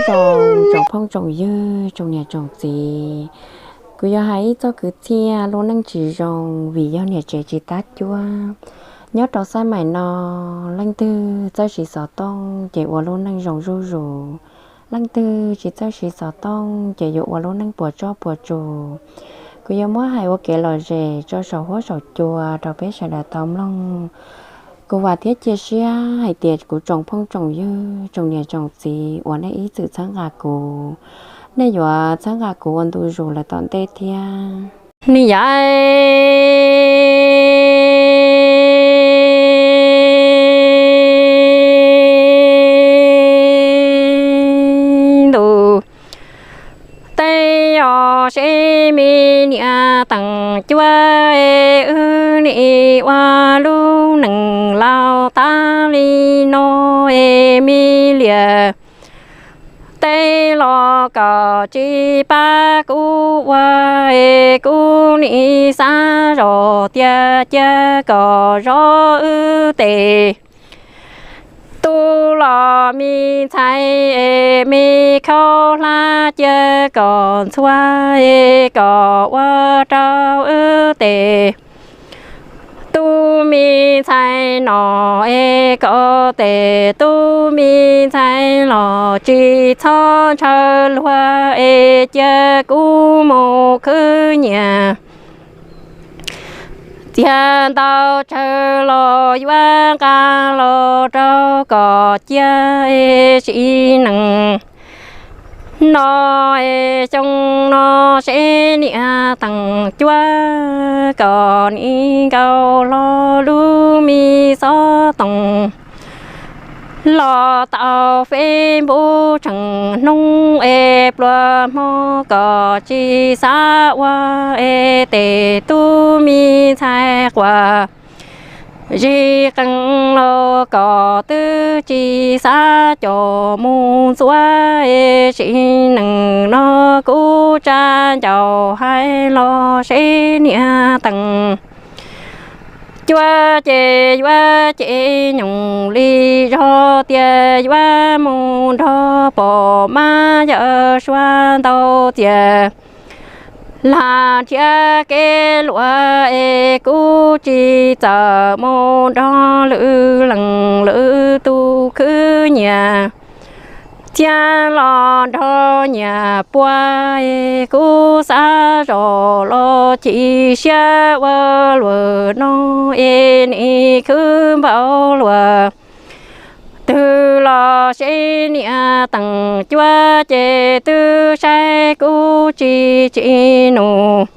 Tsoom, tsoom phooj tsoom ywg, tsoom niam tsoom txiv, kuv yuav hais ib txoj kwv txhiaj lub neej tsis zoo vim yog niam tsev tsis tab cuab. Nyob rau xab maim no, leej twg txawj siv xov tooj ces ua lub neej zoo zuj zus, leej twg tsis txawj siv xov tooj ces yuav ua lub neej puas tsob puas tsus. Kuv yuav muab hais ua kev lom zem rau saum huab saum cua rau peb sawv daws tau mloog. Kuv vam thiab cia siab hais tias kuv tsoom phooj tsoom ywg, tsoom niam tsoom txiv uas nej ib txwm txhawb nqa kuv, nej yuav txhawb nqa kuv ua ntu zus lawm tom ntej thiab. Ni yai ntu tej os, seb me niam teem cuab es wb nim ua lub neej laus tas li no es me liam tej los kom tsis pab kuv ua es kuv nim xav zov tias cia kom zov wb tes. Tus los me ntxhais es me khaub hlab cia kom ntxhua es kom ua rau wb tes. Tus me ntxhais no es kom tes, tus me ntxhais los tsis txhob ntshaw luag es cia kuv mus khwb nyias. Txiav ntau tsawg los yuav nqa los rau kom cia es sim neej no es xyoo no seb niam teem cuab kom nim nkaus hlo lub me xov tooj los tau Facebook tseem hnub es pluas hmo kom tsis xav ua es tes, tus me ntxhais quas zis qees los kom twb tsis xav coj mus ntxuav es sim neej no kuv tsa ncaus hais los seb niam teem cuab ces yuav cem nyoos li zog tias yuav mus nrog pog mab yawm suav ntau tias lam nrhiav kev luam es kuv tsis txawm mus nrog lwm leej lwm tus khwb nyias, thiab los nrog nyias pua es kuv xav zov los chim siab ua luaj no es nim khwb npaum luaj twg los seb niam teem cuab ces twb saib kuv tsis tsim nus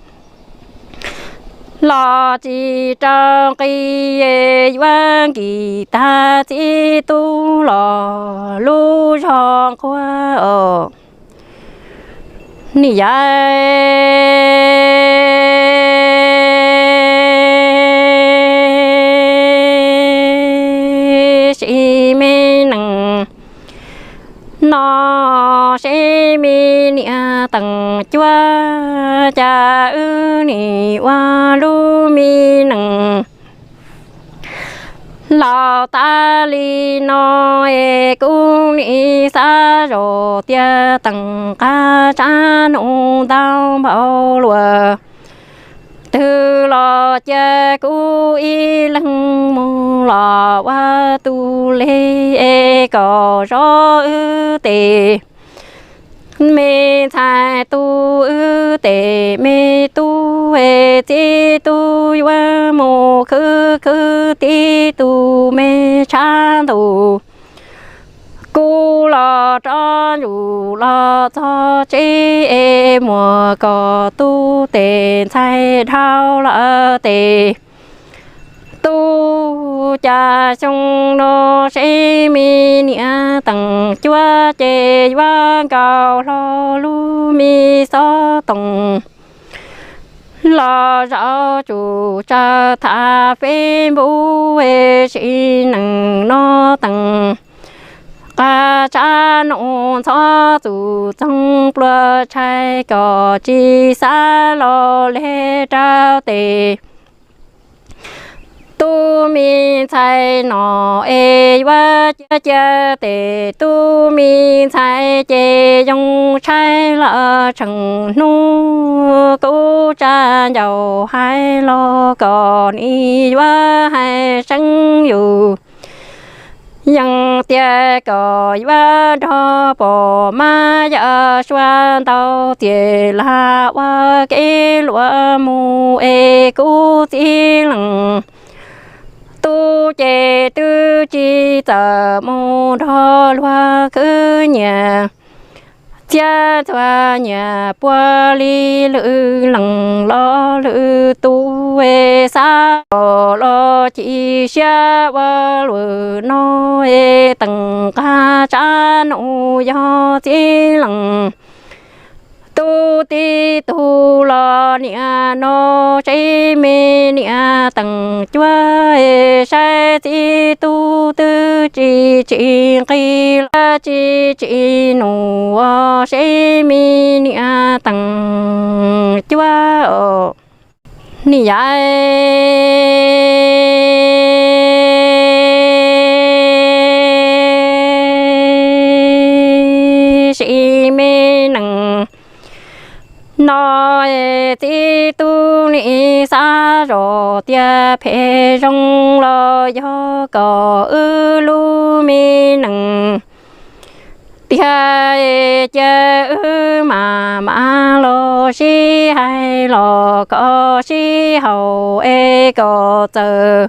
los tsis rau nqi es yuav nkim tag txij tub los lub zog nquag os. Nim yai sim me neej no seb me niam teem cuab cas wb nim ua lub me neej laus tas li no es kuv nim xav zov tias teem qab tsa nus ntau npaum luaj twg los cia kuv ib leeg mus los ua tus leg es kom zov wb tes. Me ntxhais tu wb tes me tub es txib tub yuav mus khwb khwb tib tug me tshav ntuj. Kuv los rov ntsuj los txog tsev es muaj kom tub tes ntxhais dhau lawm tes. Tub cas xyoo no seb me niam teem cuab ces yuav nkaus hlo lub me xov tooj los zaum tsum tsawg tham Facebook es sim neej no teem qab tsa nus ntxhov txuj txoog pluas tshais kom tsis xav los leg rau tes. Tub me ntxhais no es yuav cia cia tes tub me ntxhais ces yoo tshaib los tseem hnub kuv tsa ncaus hais los kom nim yuav hais seeb yus. Yeej tias kom yuav nrog pom mab yawm sua ntau ces lam ua kev luam mus es kuv txiv leej tub ces twb tsis txawm mus nrog luag khwv nyias. Txhiab ntxhua nyias puav li lwm leej los lwm tus es xav los los chim siab ua luaj no es teem nqa tsav nus yog txiv leej tub tib tug los niam no seb me niam teem cuab es saib txiv tub twb tsis tsis nqis los tsis tsis nus seb me niam teem cuab os. Nim yam sim me nees no es txiv tub nim xav zoj tias phem zoo los yog kom wb lub me nees tiag es cia wb mam mam los sib hais los kom sib haum es kom txawm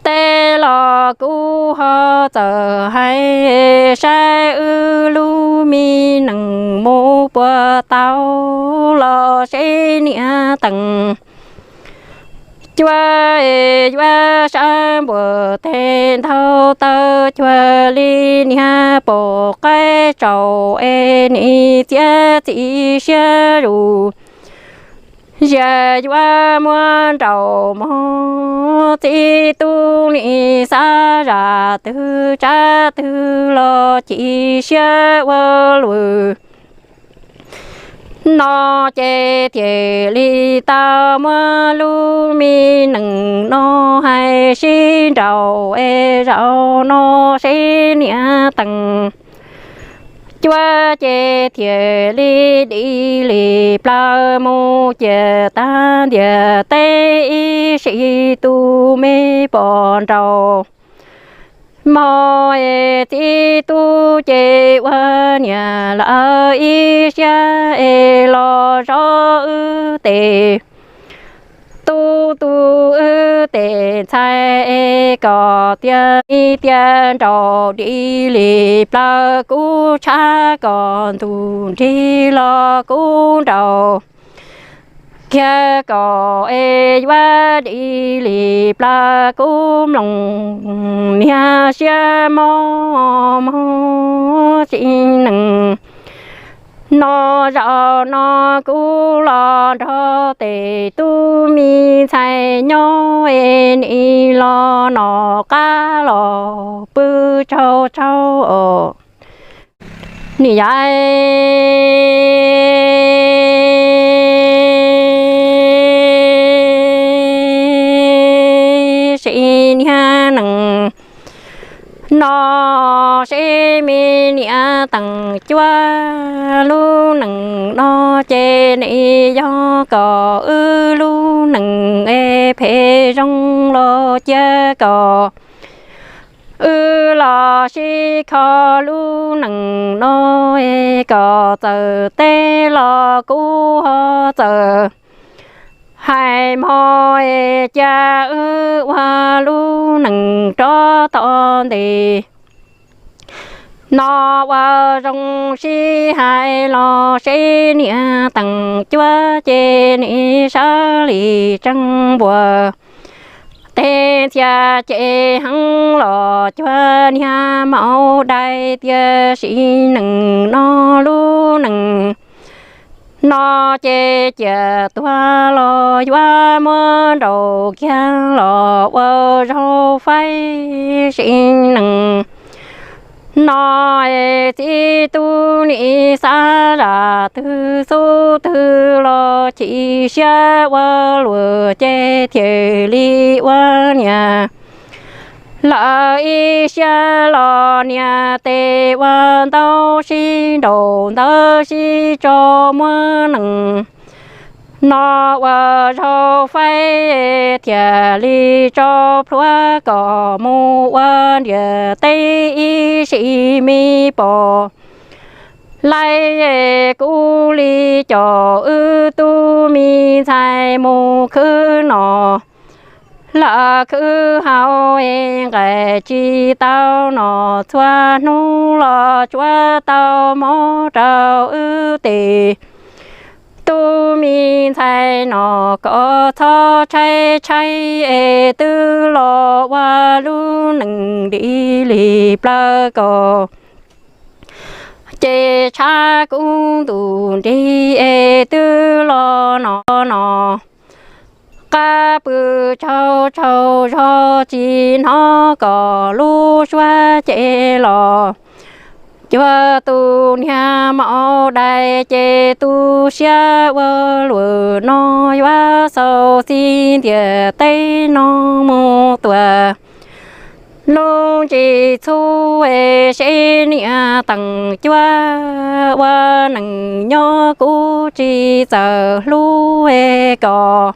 teb los kuv ho txawm hais saib wb lub me nees mus puas tau los seb niam teem cuab es yuav sab npuas teg ntau taw cuag li niag pom qaib tsaus es nim txiav txim siab zus. Zias yuav muab nraum mog txiv tub nim xav zam twg tsab twg los chim siab ua luaj no ces thiaj li tau muab lub me nees no hais sib nraus es zaum no seb niam teem cuab ces thiaj li dim li plaws mus ciam tag ntiaj teb ib sim tus me pom nraum mog es txiv tub ces ua niam lawv ib siab es los zov wb tes tub tu wb tes ntxhais es kom tiag ib tiag nraum dim li plaws kuv tshab kom ntuj nrig los kuv nraus kiag kom es yuav dim li plaws kuv mloog niag siab mob mob tsis nees no zaum no kuv los nrog tes tub me ntxhais nyob es nim los nom qab los pw tsaug tsaug os. Nim yam sim niag nees no seb me niam teem cuab lub nees no ces nim yog kom wb lub nees es phem zoo los cia kom wb los sib kho lub nees no es kom txawm teb los kuv ho txawm hais mog es cia wb ua lub nees rov tom ntej no ua zoo sib hais los seb niam teem cuab ces nim sawv li tseeb npuas teg ntxhias ces heev los cuag niag maum dais tias sim nees no lub nees no ces ciam tuag los yuav muab nraus kiag los ua zaug faib sim nees No es txiv tub nim xav zam twg xub twg los chim siab ua luam ces thiaj li ua niam. Lawv ib siab los niam tes ua ntaub sib nraum ntawd sib tso muab nees. No ua zaug faib thiaj li tso plhuav kom mus ua ntiaj teb ib sim me pom. Laib kuv li coj wb tub me ntxhais mus khwv no. Lawv khwv haus es nqaim tsis tau no txhua hnub los tsuav tau mov rau wb tes. Tub me ntxhais no koj txhob tshaib tshaib es twb los ua lub neej dim li plawv ko. Ces tshav kub ntuj nrig es twb los no no. Qab pw tsaug tsaug zog tsis hnov kom lub suab cem los. Cuag tus niag maum dais ces tu siab ua luam no yuav xaus txij ntiaj teb no mus tuaj. Lub ntsis txhub es seb niam teem cuab ua neej nyob kuv tsis txawj hlub es kom.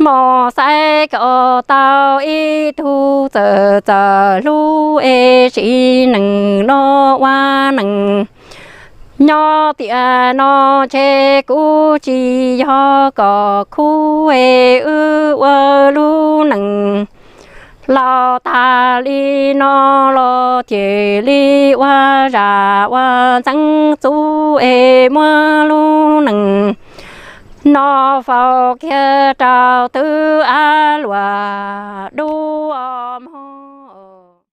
Mos xaiv kom tau ib tug txawj txawj hlub es sim neej no ua neej. Nyob tiam no ntshe kuv tsis yog kom khub es wb ua lub neej. Laus tag li no los thiaj li ua zam ua ntxeev txuv es muab lub neej no faus kiag rau twb av luam dub os.